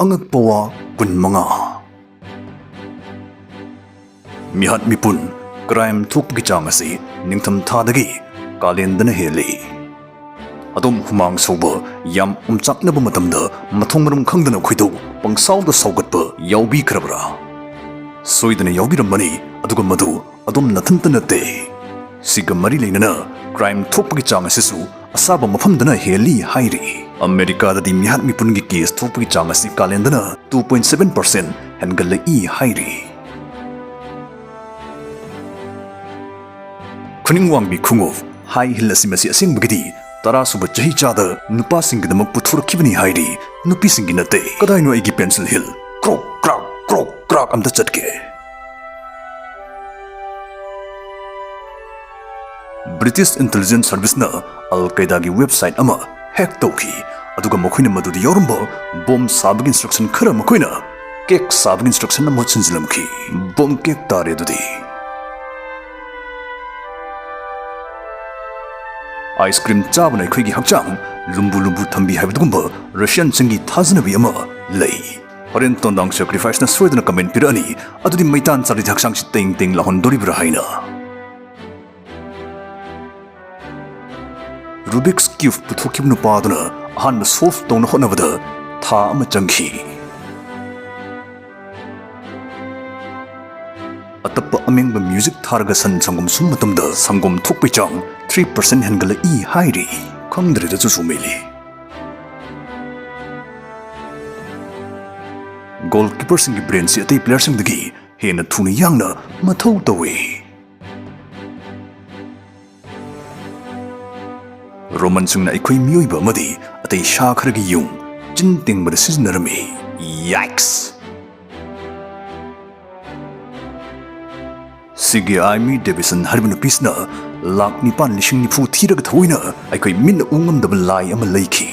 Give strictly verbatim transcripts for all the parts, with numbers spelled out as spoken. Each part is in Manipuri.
ꯑꯉꯛꯄ ꯋꯥ ꯀꯨꯟꯃꯉꯥ꯫ ꯃꯤꯍꯥꯠ ꯃꯤꯄꯨꯟ, crime ꯊꯣꯛꯄꯒꯤ ꯆꯥꯡ ꯑꯁꯤ ꯅꯤꯡꯊꯝ ꯊꯥꯗꯒꯤ ꯀꯥꯂꯦꯟꯗꯅ ꯍꯦꯜꯂꯤ꯫ ꯑꯗꯣꯝ ꯍꯨꯃꯥꯡ ꯁꯧꯕ, ꯌꯥꯝ ꯑꯣꯝꯆꯥꯛꯅꯕ ꯃꯇꯝꯗ ꯃꯊꯣꯡ ꯃꯔꯝ ꯈꯪꯗꯅ ꯈꯣꯏꯗꯧ ꯄꯪꯁꯥꯎꯗ ꯁꯥꯎꯒꯠꯄ ꯌꯥꯎꯕꯤꯈ꯭ꯔꯕ꯭ꯔꯥ? ꯁꯣꯏꯗꯅ ꯌꯥꯎꯕꯤꯔꯝꯃꯅꯤ, ꯑꯗꯨꯒ ꯃꯗꯨ ꯑꯗꯣꯝ ꯅꯊꯟꯇ ꯅꯠꯇꯦ꯫ ꯁꯤꯒ ꯃꯔꯤ ꯂꯩꯅꯅ crime ꯊꯣꯛꯄꯒꯤ ꯆꯥꯡ ꯑꯁꯤꯁꯨ ꯑꯁꯥꯕ ꯃꯐꯝꯗꯅ ꯍꯦꯜꯂꯤ ꯍꯥꯏꯔꯤ꯫ ꯑꯃꯦꯔꯤꯀꯥꯗꯗꯤ ꯃꯤꯍꯥꯠ ꯃꯤꯄꯨꯟꯒꯤ case ꯊꯣꯛꯄꯒꯤ ꯆꯥꯡ ꯑꯁꯤ ꯀꯥꯂꯦꯟꯗꯅ two point seven percent ꯍꯦꯟꯒꯠꯂꯛꯏ ꯍꯥꯏꯔꯤ꯫ ꯈꯨꯅꯤꯡ ꯋꯥꯡꯕꯤ ꯈꯣꯡꯎꯞ, high heel ꯑꯁꯤ ꯃꯁꯤ ꯑꯁꯦꯡꯕꯒꯤꯗꯤ ꯇꯔꯥ ꯁꯨꯕ ꯆꯍꯤ ꯆꯥꯗ ꯅꯨꯄꯥꯁꯤꯡꯒꯤꯗꯃꯛ ꯄꯨꯊꯣꯔꯛꯈꯤꯕꯅꯤ ꯍꯥꯏꯔꯤ, ꯅꯨꯄꯤꯁꯤꯡꯒꯤ ꯅꯠꯇꯦ꯫ ꯀꯗꯥꯏꯅꯣ ꯑꯩꯒꯤ pencil heel? ꯀ꯭ꯔꯣꯛ ꯀ꯭ꯔꯥꯛ, ꯀ꯭ꯔꯣꯛ ꯀ꯭ꯔꯥꯛ ꯑꯝꯇ ꯆꯠꯀꯦ꯫ British intelligence service ꯅ Al Qaeda ꯒꯤ website ꯑꯃ hack ꯇꯧꯈꯤ, ꯑꯗꯨꯒ ꯃꯈꯣꯏꯅ ꯃꯗꯨꯗ ꯌꯥꯎꯔꯝꯕ bomb ꯁꯥꯕꯒꯤ instruction ꯈꯔ ꯃꯈꯣꯏꯅ cake ꯁꯥꯕꯒꯤ instruction ꯑꯃ ꯁꯤꯟꯖꯤꯜꯂꯝꯈꯤ꯫ Bomb cake ꯇꯥꯔꯦ ꯑꯗꯨꯗꯤ꯫ Ice cream ꯆꯥꯕꯅ ꯑꯩꯈꯣꯏꯒꯤ ꯍꯛꯆꯥꯡ ꯂꯨꯝꯕꯨ ꯂꯨꯝꯕꯨ ꯊꯝꯕꯤ ꯍꯥꯏꯕꯗꯨꯒꯨꯝꯕ Russian ꯁꯤꯡꯒꯤ ꯊꯥꯖꯅꯕꯤ ꯑꯃ ꯂꯩ꯫ ꯍꯣꯔꯦꯟ ꯇꯣꯟꯗꯥꯡ Sacrifice ꯅ ꯁꯣꯏꯗꯅ comment ꯄꯤꯔꯛꯑꯅꯤ, ꯑꯗꯨꯗꯤ ꯃꯩꯇꯥꯟ ꯆꯥꯔꯤꯗꯤ ꯍꯛꯆꯥꯡꯁꯤ ꯇꯦꯡ ꯇꯦꯡ ꯂꯥꯎꯍꯟꯗꯣꯔꯤꯕ꯭ꯔꯥ ꯍꯥꯏꯅ꯫ Rubik's Cube ꯄꯨꯊꯣꯛꯈꯤꯕ ꯅꯨꯄꯥꯗꯨꯅ ꯑꯍꯥꯟꯕ solve ꯇꯧꯅ ꯍꯣꯠꯅꯕꯗ ꯊꯥ ꯑꯃ ꯆꯪꯈꯤ꯫ ꯑꯇꯞꯄ ꯑꯃꯦꯡꯕ music ꯊꯥꯔꯒ ꯁꯟ ꯁꯪꯒꯣꯝ ꯁꯨꯝ ꯃꯇꯝꯗ ꯁꯪꯒꯣꯝ ꯊꯣꯛꯄꯩ ꯆꯥꯡ three percent ꯍꯦꯟꯒꯠꯂꯛꯏ ꯍꯥꯏꯔꯤ꯫ ꯈꯪꯗ꯭ꯔꯦꯗ ꯆꯨꯁꯨ ꯃꯦꯂꯤ꯫ Goalkeeper ꯁꯤꯡꯒꯤ brain ꯁꯤ ꯑꯇꯩ player ꯁꯤꯡꯗꯒꯤ ꯍꯦꯟꯅ ꯊꯨꯅ ꯌꯥꯡꯅ ꯃꯊꯧ ꯇꯧꯏ꯫ Roman ꯁꯤꯡꯅ ꯑꯩꯈꯣꯏ ꯃꯤꯑꯣꯏꯕ ꯑꯃꯗꯤ ꯑꯇꯩ ꯁꯥ ꯈꯔꯒꯤ ꯌꯨꯡ ꯆꯤꯟ ꯇꯤꯡꯕꯗ ꯁꯤꯖꯤꯟꯅꯔꯝꯃꯤ꯫ Yikes! ꯁꯤꯒꯤ ꯑꯥꯏꯃꯤ ꯗꯦꯕꯤꯁꯟ ꯍꯥꯏꯔꯤꯕ ꯅꯨꯄꯤꯁꯤꯅ ꯂꯥꯈ ꯅꯤꯄꯥꯟ ꯂꯤꯁꯤꯡ ꯅꯤꯐꯨ ꯊꯤꯔꯒ ꯊꯑꯣꯏꯅ ꯑꯩꯈꯣꯏ ꯃꯤꯠꯅ ꯎ ꯉꯝꯗꯕ ꯂꯥꯏ ꯑꯃ ꯂꯩꯈꯤ꯫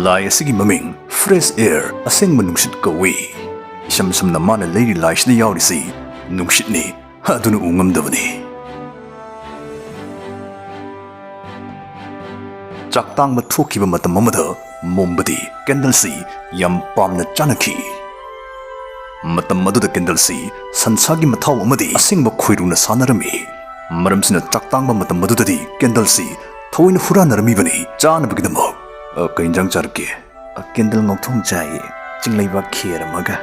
ꯂꯥꯏ ꯑꯁꯤꯒꯤ ꯃꯃꯤꯡ Fresh Air, ꯑꯁꯦꯡꯕ ꯅꯨꯡꯁꯤꯠ ꯀꯧꯏ꯫ ꯏꯁꯝ ꯁꯝꯅ ꯃꯥꯅ ꯂꯩꯔꯤ ꯂꯥꯏꯁꯤꯗ ꯌꯥꯎꯔꯤꯁꯤ ꯅꯨꯡꯁꯤꯠꯅꯤ, ꯑꯗꯨꯅ ꯎ ꯉꯝꯗꯕꯅꯤ꯫ ꯆꯥꯛ ꯇꯥꯡꯕ ꯊꯣꯛꯈꯤꯕ ꯃꯇꯝ ꯑꯃꯗ ꯃꯣꯝꯕꯇꯤ ꯀꯦꯟꯗꯜꯁꯤ ꯌꯥꯝ ꯄꯥꯝꯅ ꯆꯥꯅꯈꯤ꯫ ꯃꯇꯝ ꯑꯗꯨꯗ ꯀꯦꯟꯗꯜꯁꯤ ꯁꯟꯁꯥꯒꯤ ꯃꯊꯥꯎ ꯑꯃꯗꯤ ꯑꯁꯦꯡꯕ ꯈꯣꯏꯔꯨꯅ ꯁꯥꯟꯅꯔꯝꯃꯤ꯫ ꯃꯔꯝꯁꯤꯅ ꯆꯥꯛ ꯇꯥꯡꯕ ꯃꯇꯝ ꯑꯗꯨꯗꯗꯤ ꯀꯦꯟꯗꯜꯁꯤ ꯊꯑꯣꯏꯅ ꯍꯨꯔꯥꯟꯅꯔꯝꯃꯤꯕꯅꯤ ꯆꯥꯅꯕꯒꯤꯗꯃꯛ꯫ "ꯑ, ꯀꯩ ꯏꯟꯖꯥꯡ ꯆꯥꯔꯛꯀꯦ?" "ꯑ, ꯀꯦꯟꯗꯜ ꯉꯧꯊꯣꯡ ꯆꯥꯏꯌꯦ, ꯆꯤꯡꯂꯩꯕꯥꯛ ꯈꯦꯔ ꯑꯃꯒ꯫"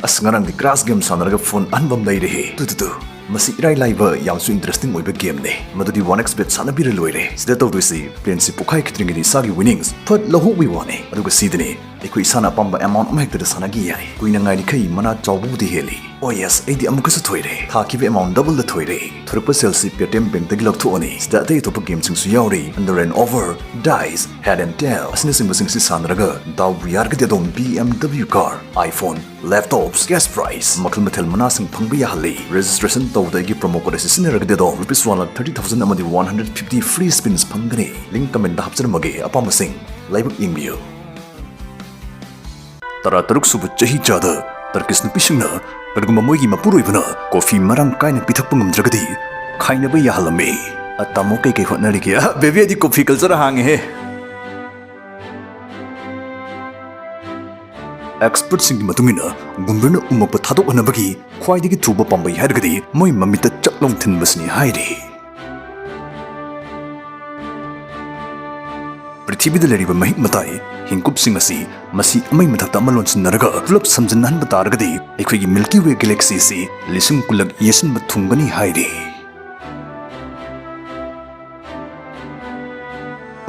"ꯑꯁ, ꯉꯔꯥꯡꯗꯤ ꯀ꯭ꯔꯥꯁ ꯒꯦꯝ ꯁꯥꯟꯅꯔꯒ ꯐꯣꯟ ꯑꯍꯟꯕ ꯑꯃ ꯂꯩꯔꯦꯍꯦ꯫ Two, two, two. ꯃꯁꯤ ꯏꯔꯥꯏ ꯂꯥꯏꯕ, ꯌꯥꯝꯁꯨ ꯏꯟꯇꯔꯦꯁꯇꯤꯡ ꯑꯣꯏꯕ ꯒꯦꯝꯅꯦ꯫ ꯃꯗꯨꯗꯤ ꯋꯥꯟ ꯑꯦꯛꯁ ꯕꯦꯠ ꯁꯥꯟꯅꯕꯤꯔ ꯂꯣꯏꯔꯦ꯫ ꯁꯤꯗ ꯇꯧꯗꯣꯏꯁꯤ, ꯄ꯭ꯂꯦꯟꯁꯤ ꯄꯣꯛꯈꯥꯏꯈꯤꯗ꯭ꯔꯤꯉꯩꯗ ꯏꯁꯥꯒꯤ ꯋꯤꯅꯤꯡꯁ ꯐꯠ ꯂꯧꯍꯧꯕꯒꯤ ꯋꯥꯅꯦ꯫ ꯑꯗꯨꯒ ꯁꯤꯗꯅꯦ, ꯑꯩꯈꯣꯏ ꯏꯁꯥꯅ ꯑꯄꯥꯝꯕ ꯑꯦꯃꯥꯎꯟꯠ ꯑꯃ ꯍꯦꯛꯇꯗ ꯁꯥꯟꯅꯈꯤ ꯌꯥꯏ꯫ ꯀꯨꯏꯅ ꯉꯥꯏꯔꯤꯈꯩ ꯃꯅꯥ ꯆꯥꯎꯕꯕꯨꯗꯤ ꯍꯦꯜꯂꯤ꯫ ꯑꯣ ꯌꯦꯁ, ꯑꯩꯗꯤ ꯑꯃꯨꯛꯀꯁꯨ ꯊꯣꯏꯔꯦ꯫ ꯊꯥꯈꯤꯕ ꯑꯦꯃꯥꯎꯟꯠ ꯗꯕꯜꯗ ꯊꯣꯏꯔꯦ꯫ ꯊꯣꯔꯛꯄ ꯁꯦꯜꯁꯤ ꯄꯦꯇꯤꯑꯦꯝ ꯕꯦꯡꯛꯇꯒꯤ ꯂꯧꯊꯣꯛꯑꯅꯤ꯫ ꯁꯤꯗ ꯑꯇꯩ ꯑꯇꯣꯞꯄ ꯒꯦꯝꯁꯤꯡꯁꯨ ꯌꯥꯎꯔꯤ꯫ Under and over, dice, head and tail ꯑꯁꯤꯅꯆꯤꯡꯕꯁꯤꯡ ꯑꯁꯤ ꯁꯥꯟꯅꯔꯒ ꯗꯥꯎꯕꯨ ꯌꯥꯔꯒꯗꯤ ꯑꯗꯣꯝ B M W car, iPhone, laptops, cash prize ꯃꯈꯜ ꯃꯊꯦꯜ ꯃꯅꯥꯁꯤꯡ ꯐꯪꯕ ꯌꯥꯍꯜꯂꯤ꯫ ꯔꯦꯖꯤꯁꯇ꯭ꯔꯦꯁꯟ ꯇꯧꯕꯗ ꯑꯩꯒꯤ ꯄ꯭ꯔꯣꯃꯣ ꯀꯣꯗ ꯑꯁꯤ ꯁꯤꯖꯤꯟꯅꯔꯒꯗꯤ ꯑꯗꯣꯝ rupees one lakh thirty thousand ꯑꯃꯗꯤ ꯋꯥꯟ ꯍꯟꯗ꯭ꯔꯦꯠ ꯐꯤꯐꯇꯤ ꯐ꯭ꯔꯤ ꯁ꯭ꯄꯤꯟꯁ ꯐꯪꯒꯅꯤ꯫ ꯂꯤꯡꯛ ꯀꯃꯦꯟꯠꯇ ꯍꯥꯞꯆꯔꯝꯃꯒꯦ, ꯑꯄꯥꯝꯕꯁꯤꯡ ꯂꯥꯏꯕꯛ ꯌꯦꯡꯕꯤꯌꯨ꯫ ꯇꯔꯥꯇꯔꯨꯛ ꯁꯨꯕ ꯆꯍꯤꯆꯥꯗ ꯇꯔꯀꯤꯁ ꯅꯨꯄꯤꯁꯤꯡꯅ ꯀꯔꯤꯒꯨꯝꯕ ꯃꯣꯏꯒꯤ ꯃꯄꯨꯔꯣꯏꯕꯅ ꯀꯣꯐꯤ ꯃꯔꯥꯡ ꯀꯥꯏꯅ ꯄꯤꯊꯛꯄ ꯉꯝꯗ꯭ꯔꯒꯗꯤ ꯈꯥꯏꯅꯕ ꯌꯥꯍꯜꯂꯝꯃꯤ꯫ "ꯑ, ꯇꯥꯃꯣ ꯀꯩꯀꯩ ꯍꯣꯠꯅꯔꯤꯒꯦ?" "ꯑ, ꯕꯦꯕꯤ, ꯑꯩꯗꯤ ꯀꯣꯐꯤ ꯀꯜꯆꯔ ꯍꯥꯡꯉꯦꯍꯦ꯫" ꯑꯦꯛꯁꯄꯔꯠꯁꯤꯡꯒꯤ ꯃꯇꯨꯡ ꯏꯟꯅ, ꯒꯨꯝꯕꯔꯅ ꯎꯃꯛꯄ ꯊꯥꯗꯣꯛꯍꯟꯅꯕꯒꯤ ꯈ꯭ꯋꯥꯏꯗꯒꯤ ꯊꯨꯕ ꯄꯥꯝꯕꯩ ꯍꯥꯏꯔꯒꯗꯤ ꯃꯣꯏ ꯃꯃꯤꯠꯇ ꯆꯥꯛꯂꯣꯡ ꯊꯤꯟꯕꯁꯤꯅꯤ ꯍꯥꯏꯔꯤ꯫ ꯄ꯭ꯔꯤꯊꯤꯕꯤꯗ ꯂꯩꯔꯤꯕ ꯃꯍꯤꯛ ꯃꯇꯥꯏ ꯍꯤꯡꯀꯨꯞꯁꯤꯡ ꯑꯁꯤ ꯃꯁꯤ ꯑꯃꯒꯤ ꯃꯊꯛꯇ ꯑꯃ ꯂꯣꯟꯁꯤꯟꯅꯔꯒ ꯄꯨꯂꯞ ꯁꯝꯖꯤꯟꯅꯍꯟꯕ ꯇꯥꯔꯒꯗꯤ ꯑꯩꯈꯣꯏꯒꯤ ꯃꯤꯜꯀꯤ ꯋꯦ ꯒꯦꯂꯦꯛꯁꯤ ꯑꯁꯤ ꯂꯤꯁꯤꯡ ꯀꯨꯟꯂꯛ ꯌꯦꯁꯤꯟꯕ ꯊꯨꯡꯒꯅꯤ ꯍꯥꯏꯔꯤ꯫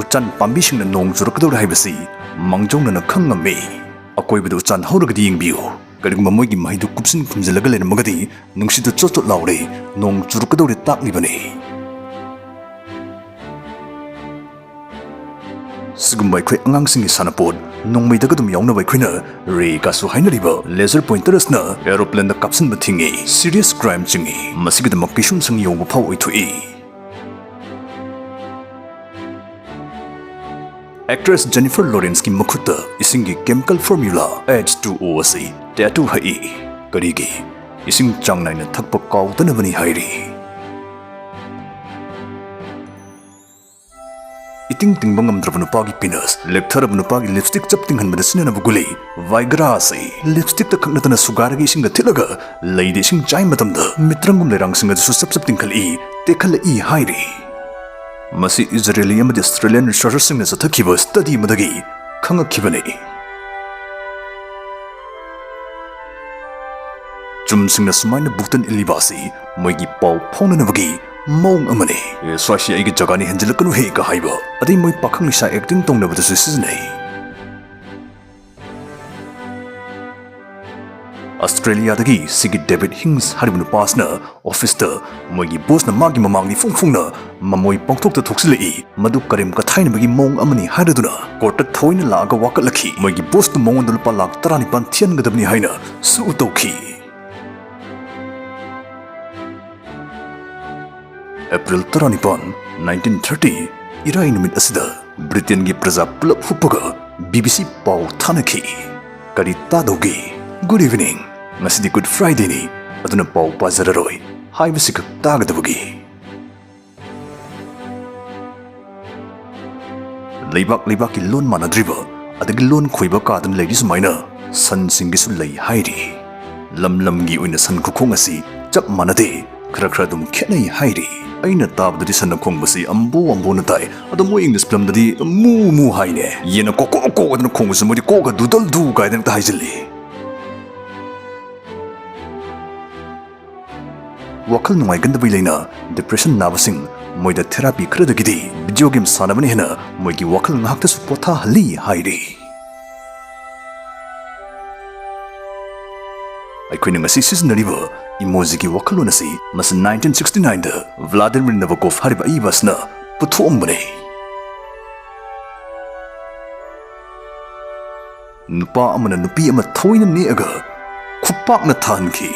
ꯎꯆꯥꯟ ꯄꯥꯝꯕꯤꯁꯤꯡꯅ ꯅꯣꯡ ꯆꯨꯔꯛꯀꯗꯧꯔꯦ ꯍꯥꯏꯕꯁꯤ ꯃꯥꯡꯖꯧꯅꯅ ꯈꯪꯉꯝꯃꯤ꯫ ꯑꯀꯣꯏꯕꯗ ꯎꯆꯥꯟ ꯍꯧꯔꯒꯗꯤ ꯌꯦꯡꯕꯤꯌꯨ꯫ ꯀꯔꯤꯒꯨꯝꯕ ꯃꯣꯏꯒꯤ ꯃꯍꯩꯗꯨ ꯀꯨꯞꯁꯤꯟ ꯈꯨꯝꯖꯤꯜꯂꯒ ꯂꯩꯔꯝꯃꯒꯗꯤ ꯅꯨꯡꯁꯤꯠꯇ ꯆꯣꯠ ꯆꯣꯠ ꯂꯥꯎꯔꯦ, ꯅꯣꯡ ꯆꯨꯔꯛꯀꯗꯧꯔꯦ ꯇꯥꯛꯂꯤꯕꯅꯤ꯫ ꯁꯤꯒꯨꯝꯕ ꯑꯩꯈꯣꯏ ꯑꯉꯥꯡꯁꯤꯡꯒꯤ ꯁꯥꯟꯅꯄꯣꯠ ꯅꯣꯡꯃꯩꯗꯒ ꯑꯗꯨꯝ ꯌꯥꯎꯅꯕ ꯑꯩꯈꯣꯏꯅ ꯔꯦꯒꯁꯨ ꯍꯥꯏꯅꯔꯤꯕ ꯂꯦꯖꯔ ꯄꯣꯏꯟꯇꯔ ꯑꯁꯤꯅ ꯑꯦꯔꯣꯄ꯭ꯂꯦꯟꯗ ꯀꯥꯞꯁꯤꯟꯕ ꯊꯤꯡꯉꯤ, ꯁꯤꯔꯤꯌꯁ ꯀ꯭ꯔꯥꯏꯝ ꯆꯤꯡꯉꯤ, ꯃꯁꯤꯒꯤꯗꯃꯛ ꯀꯩꯁꯨꯝꯁꯪ ꯌꯧꯕ ꯐꯥꯎ ꯑꯣꯏꯊꯣꯛꯏ꯫ ꯑꯦꯛꯇ꯭ꯔꯦꯁ ꯖꯦꯅꯤꯐꯔ ꯂꯣꯔꯦꯟꯁꯀꯤ ꯃꯈꯨꯠꯇ ꯏꯁꯤꯡꯒꯤ ꯀꯦꯃꯤꯀꯦꯜ ꯐꯣꯔꯃꯨꯂꯥ ꯑꯦꯆ ꯇꯨ ꯑꯣ ꯑꯁꯤ ꯇꯦꯇꯨ ꯍꯛꯏ꯫ ꯀꯔꯤꯒꯤ? ꯏꯁꯤꯡ ꯆꯥꯡ ꯅꯥꯏꯅ ꯊꯛꯄ ꯀꯥꯎꯗꯅꯕꯅꯤ ꯍꯥꯏꯔꯤ꯫ ꯇꯤꯡ ꯇꯤꯡꯕ ꯉꯝꯗ꯭ꯔꯕ ꯅꯨꯄꯥꯒꯤ ꯄꯤꯅꯁ, ꯂꯦꯛꯊꯔꯕ ꯅꯨꯄꯥꯒꯤ ꯂꯤꯞꯁꯇꯤꯛ ꯆꯞ ꯇꯤꯡꯍꯟꯕꯗ ꯁꯤꯖꯤꯟꯅꯕ ꯒꯨꯂꯤ ꯚꯥꯏꯒ꯭ꯔꯥ ꯑꯁꯤ ꯂꯤꯞꯁꯇꯤꯛꯇ ꯈꯛ ꯅꯠꯇꯅ ꯁꯨꯒꯥꯏꯔꯒ ꯏꯁꯤꯡꯗ ꯊꯤꯠꯂꯒ ꯂꯩꯗ ꯏꯁꯤꯡ ꯆꯥꯏ ꯃꯇꯝꯗ ꯃꯤꯇ꯭ꯔꯪꯒꯨꯝ ꯂꯩꯔꯥꯡꯁꯤꯡ ꯑꯗꯨꯁꯨ ꯆꯞ ꯆꯞ ꯇꯤꯡꯈꯠꯂꯛꯏ, ꯇꯦꯛꯈꯠꯂꯛꯏ ꯍꯥꯏꯔꯤ꯫ ꯃꯁꯤ ꯏꯖꯔꯦꯂꯤ ꯑꯃꯗꯤ ꯑꯣꯁꯇ꯭ꯔꯦꯂꯤꯌꯥꯟ ꯔꯤꯁꯔꯆꯔꯁꯤꯡꯅ ꯆꯠꯊꯈꯤꯕ ꯁ꯭ꯇꯗꯤ ꯑꯃꯗꯒꯤ ꯈꯪꯉꯛꯈꯤꯕꯅꯤ꯫ ꯆꯨꯝꯁꯤꯡꯅ ꯁꯨꯃꯥꯏꯅ ꯕꯨꯛꯇꯟ ꯏꯜꯂꯤꯕ ꯑꯁꯤ ꯃꯣꯏꯒꯤ ꯄꯥꯎ ꯐꯥꯎꯅꯅꯕꯒꯤ ꯃꯑꯣꯡ ꯑꯃꯅꯤ꯫ "ꯑꯦ, ꯁ꯭ꯋꯥꯏꯁꯤ ꯑꯩꯒꯤ ꯖꯒꯥꯅꯤ, ꯍꯦꯟꯖꯤꯜꯂꯛꯀꯅꯨꯍꯦ" ꯀ ꯍꯥꯏꯕ, ꯑꯗꯩ ꯃꯣꯏ ꯄꯥꯈꯪ ꯂꯩꯁꯥ ꯑꯦꯛꯇꯤꯡ ꯇꯧꯅꯕꯗꯁꯨ ꯁꯤꯖꯤꯟꯅꯩ꯫ ꯑꯁꯇ꯭ꯔꯦꯂꯤꯌꯥꯗꯒꯤ ꯁꯤꯒꯤ ꯗꯦꯕꯤꯠ ꯍꯤꯡꯁ ꯍꯥꯏꯔꯤꯕ ꯅꯨꯄꯥ ꯑꯁꯤꯅ ꯑꯣꯐꯤꯁꯇ ꯃꯣꯏꯒꯤ ꯕꯣꯁꯅ ꯃꯥꯒꯤ ꯃꯃꯥꯡꯗ ꯏꯐꯣꯡ ꯐꯣꯡꯅ ꯃꯃꯣꯏ ꯄꯥꯡꯊꯣꯛꯇ ꯊꯣꯛꯆꯤꯜꯂꯛꯏ꯫ ꯃꯗꯨ ꯀꯔꯦꯝ ꯀꯊꯥꯏꯅꯕꯒꯤ ꯃꯑꯣꯡ ꯑꯃꯅꯤ ꯍꯥꯏꯔꯗꯨꯅ ꯀꯣꯔꯠꯇ ꯊꯑꯣꯏꯅ ꯂꯥꯛꯑꯒ ꯋꯥꯀꯠꯂꯛꯈꯤ꯫ ꯃꯣꯏꯒꯤ ꯕꯣꯁꯅ ꯃꯉꯣꯟꯗ ꯂꯨꯄꯥ ꯂꯥꯈ ꯇꯔꯥꯅꯤꯄꯥꯟ ꯊꯤꯍꯟꯒꯗꯕꯅꯤ ꯍꯥꯏꯅ ꯁꯨ ꯇꯧꯈꯤ꯫ ꯑꯦꯄ꯭ꯔꯤꯜ ꯇꯔꯥꯅꯤꯄꯥꯟ, nineteen thirty, ꯏꯔꯥꯏ ꯅꯨꯃꯤꯠ ꯑꯁꯤꯗ ꯕ꯭ꯔꯤꯇꯦꯟꯒꯤ ꯄ꯭ꯔꯖꯥ ꯄꯨꯂꯞ ꯍꯨꯞꯄꯒ ꯕꯤ ꯕꯤ ꯁꯤ ꯄꯥꯎ ꯊꯥꯅꯈꯤ꯫ ꯀꯔꯤ ꯇꯥꯗꯧꯒꯦ? "Good evening, ꯉꯁꯤꯗꯤ Good Friday ꯅꯤ, ꯑꯗꯨꯅ ꯄꯥꯎ ꯄꯥꯖꯔꯔꯣꯏ" ꯍꯥꯏꯕꯁꯤꯈꯛ ꯇꯥꯒꯗꯕꯒꯤ꯫ ꯂꯩꯕꯥꯛ ꯂꯩꯕꯥꯛꯀꯤ ꯂꯣꯟ ꯃꯥꯟꯅꯗ꯭ꯔꯤꯕ ꯑꯗꯒꯤ ꯂꯣꯟ ꯈꯣꯏꯕ ꯀꯥꯗꯨꯅ ꯂꯩꯔꯤ ꯁꯨꯃꯥꯏꯅ ꯁꯟꯁꯤꯡꯒꯤꯁꯨ ꯂꯩ ꯍꯥꯏꯔꯤ꯫ ꯂꯝ ꯂꯝꯒꯤ ꯑꯣꯏꯅ ꯁꯟ ꯈꯨꯈꯣꯡ ꯑꯁꯤ ꯆꯞ ꯃꯥꯟꯅꯗꯦ, ꯈꯔ ꯈꯔ ꯑꯗꯨꯝ ꯈꯦꯠꯅꯩ ꯍꯥꯏꯔꯤ꯫ ꯑꯩꯅ ꯇꯥꯕꯗꯗꯤ ꯁꯟꯅ ꯈꯣꯡꯕꯁꯤ ꯑꯝꯕꯣ ꯑꯝꯕꯣꯅ ꯇꯥꯏ, ꯑꯗꯣ ꯃꯣꯏ ꯏꯪꯂꯤꯁ ꯐꯤꯂꯝꯗꯗꯤ ꯃꯨ ꯃꯨ ꯍꯥꯏꯅꯦ꯫ ꯌꯦꯟꯅ ꯀꯣꯛ ꯀꯣꯛ ꯀꯣꯛ ꯑꯗꯨꯅ ꯈꯣꯡꯕꯁꯤ ꯃꯣꯏꯗꯤ ꯀꯣꯛꯀ ꯗꯨꯗꯜ ꯗꯨ ꯀꯥꯏꯗꯅ ꯍꯦꯛꯇ ꯍꯥꯏꯖꯤꯜꯂꯤ꯫ ꯋꯥꯈꯜ ꯅꯨꯡꯉꯥꯏꯒꯟꯗꯕꯒꯤ ꯂꯥꯏꯅꯥ, ꯗꯤꯄ꯭ꯔꯦꯁꯟ ꯅꯥꯕꯁꯤꯡ, ꯃꯣꯏꯗ ꯊꯦꯔꯥꯄꯤ ꯈꯔꯗꯒꯤꯗꯤ ꯚꯤꯗꯤꯑꯣ ꯒꯦꯝ ꯁꯥꯟꯅꯕꯅ ꯍꯦꯟꯅ ꯃꯣꯏꯒꯤ ꯋꯥꯈꯜ ꯉꯥꯏꯍꯥꯛꯇꯁꯨ ꯄꯣꯊꯥꯍꯜꯂꯤ ꯍꯥꯏꯔꯤ꯫ ꯑꯩꯈꯣꯏꯅ ꯉꯁꯤ ꯁꯤꯖꯤꯟꯅꯔꯤꯕ ꯏꯃꯣꯖꯤꯒꯤ ꯋꯥꯈꯜꯂꯣꯟ ꯑꯁꯤ ꯃꯁꯤ nineteen sixty nineꯗ ꯚ꯭ꯂꯥꯗꯤꯃꯤꯔ ꯅꯕꯣꯀꯣꯚ ꯍꯥꯏꯔꯤꯕ ꯑꯏꯕ ꯑꯁꯤꯅ ꯄꯨꯊꯣꯛꯑꯝꯕꯅꯤ꯫ ꯅꯨꯄꯥ ꯑꯃꯅ ꯅꯨꯄꯤ ꯑꯃ ꯊꯑꯣꯏꯅ ꯅꯦꯛꯑꯒ ꯈꯨꯄꯥꯛꯅ ꯊꯥꯍꯟꯈꯤ꯫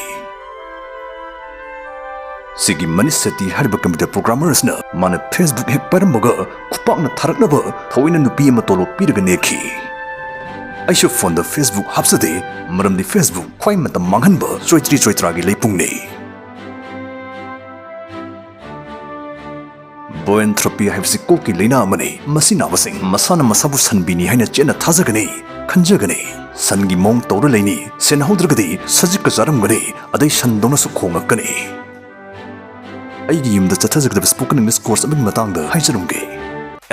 ꯁꯤꯒꯤ ꯃꯅꯤꯁ ꯁꯦꯇꯤ ꯍꯥꯏꯔꯤꯕ ꯀꯝꯄ꯭ꯌꯨꯇꯔ ꯄ꯭ꯔꯣꯒ꯭ꯔꯥꯃꯔ ꯑꯁꯤꯅ ꯃꯥꯅ Facebook ꯍꯦꯛ ꯄꯥꯏꯔꯝꯕꯒ ꯈꯨꯄꯥꯛꯅ ꯊꯥꯔꯛꯅꯕ ꯊꯑꯣꯏꯅ ꯅꯨꯄꯤ ꯑꯃ ꯇꯣꯂꯣꯞ ꯄꯤꯔꯒ ꯅꯦꯛꯈꯤ꯫ ꯑꯩꯁꯨ ꯐꯣꯟꯗ Facebook ꯍꯥꯞꯆꯗꯦ, ꯃꯔꯝꯗꯤ Facebook ꯈ꯭ꯋꯥꯏ ꯃꯇꯝ ꯃꯥꯡꯍꯟꯕ ꯆꯣꯏꯇ꯭ꯔꯤ ꯆꯣꯏꯇ꯭ꯔꯥꯒꯤ ꯂꯩꯄꯨꯡꯅꯤ꯫ Boanthropy ꯍꯥꯏꯕꯁꯤ ꯀꯣꯛꯀꯤ ꯂꯥꯏꯅꯥ ꯑꯃꯅꯤ꯫ ꯃꯁꯤ ꯅꯥꯕꯁꯤꯡ ꯃꯁꯥꯅ ꯃꯁꯥꯕꯨ ꯁꯟꯕꯤꯅꯤ ꯍꯥꯏꯅ ꯆꯦꯠꯅ ꯊꯥꯖꯒꯅꯤ, ꯈꯟꯖꯒꯅꯤ꯫ ꯁꯟꯒꯤ ꯃꯑꯣꯡ ꯇꯧꯔ ꯂꯩꯅꯤ, ꯁꯦꯟꯅꯍꯧꯗ꯭ꯔꯒꯗꯤ ꯁꯖꯤꯛꯀ ꯆꯥꯔꯝꯒꯅꯤ, ꯑꯗꯩ ꯁꯟꯗꯧꯅꯁꯨ ꯈꯣꯡꯉꯛꯀꯅꯤ꯫ ꯑꯩꯒꯤ ꯌꯨꯝꯗ ꯆꯠꯊꯖꯒꯗꯕ spoken English course ꯑꯃꯒꯤ ꯃꯇꯥꯡꯗ ꯍꯥꯏꯖꯔꯝꯒꯦ꯫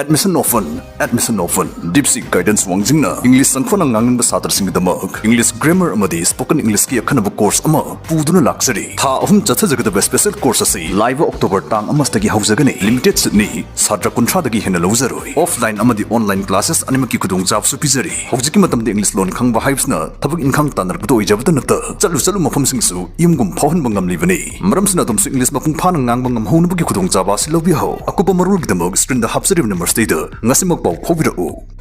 Admission open, admission open. Deep Sea Guidance ꯋꯥꯡꯖꯤꯡꯅ English ꯁꯪꯐꯅ ꯉꯥꯡꯅꯤꯡꯕ ꯁꯥꯇ꯭ꯔꯁꯤꯡꯒꯤꯗꯃꯛ English grammar ꯑꯃꯗꯤ spoken English ꯀꯤ ꯑꯈꯟꯅꯕ course ꯑꯃ ꯄꯨꯗꯨꯅ ꯂꯥꯛꯆꯔꯤ꯫ ꯊꯥ ꯑꯍꯨꯝ ꯆꯠꯊꯖꯒꯗꯕ special course ꯑꯁꯤ ꯂꯥꯛꯂꯤꯕ October ꯇꯥꯡ ꯑꯃꯗꯒꯤ ꯍꯧꯖꯒꯅꯤ꯫ Limited seat ꯅꯤ, ꯁꯥꯇ꯭ꯔ ꯀꯨꯟꯊ꯭ꯔꯥꯗꯒꯤ ꯍꯦꯟꯅ ꯂꯧꯖꯔꯣꯏ꯫ Offline ꯑꯃꯗꯤ online classes ꯑꯅꯤꯃꯛꯀꯤ ꯈꯨꯗꯣꯡꯆꯥꯕꯁꯨ ꯄꯤꯖꯔꯤ꯫ ꯍꯧꯖꯤꯛꯀꯤ ꯃꯇꯝꯗ English ꯂꯣꯟ ꯈꯪꯕ ꯍꯥꯏꯕꯁꯤꯅ ꯊꯕꯛ ꯏꯟꯈꯥꯡ ꯇꯥꯟꯅꯔꯛꯄꯗ ꯑꯣꯏꯖꯕꯇ ꯅꯠꯇ, ꯆꯠꯂꯨ ꯆꯠꯂꯨ ꯃꯐꯝꯁꯤꯡꯁꯨ ꯌꯨꯝꯒꯨꯝ ꯐꯥꯎꯍꯟꯕ ꯉꯝꯂꯤꯕꯅꯤ꯫ ꯃꯔꯝꯁꯤꯅ ꯑꯗꯣꯝꯁꯨ English ꯃꯄꯨꯡ ꯐꯥꯅ ꯉꯥꯡꯕ ꯉꯝꯍꯧꯅꯕꯒꯤ ꯈꯨꯗꯣꯡꯆꯥꯕ ꯑꯁꯤ ꯂꯧꯕꯤꯍꯧ꯫ ꯑꯀꯨꯞꯄ ꯃꯔꯣꯜꯒꯤꯗꯃꯛ screen ꯗ ꯍꯥꯞꯆꯔꯤꯕ number ꯁꯤꯗ ꯉꯁꯤꯃꯛ ꯄꯥꯎ ꯐꯥꯎꯕꯤꯔꯛꯎ꯫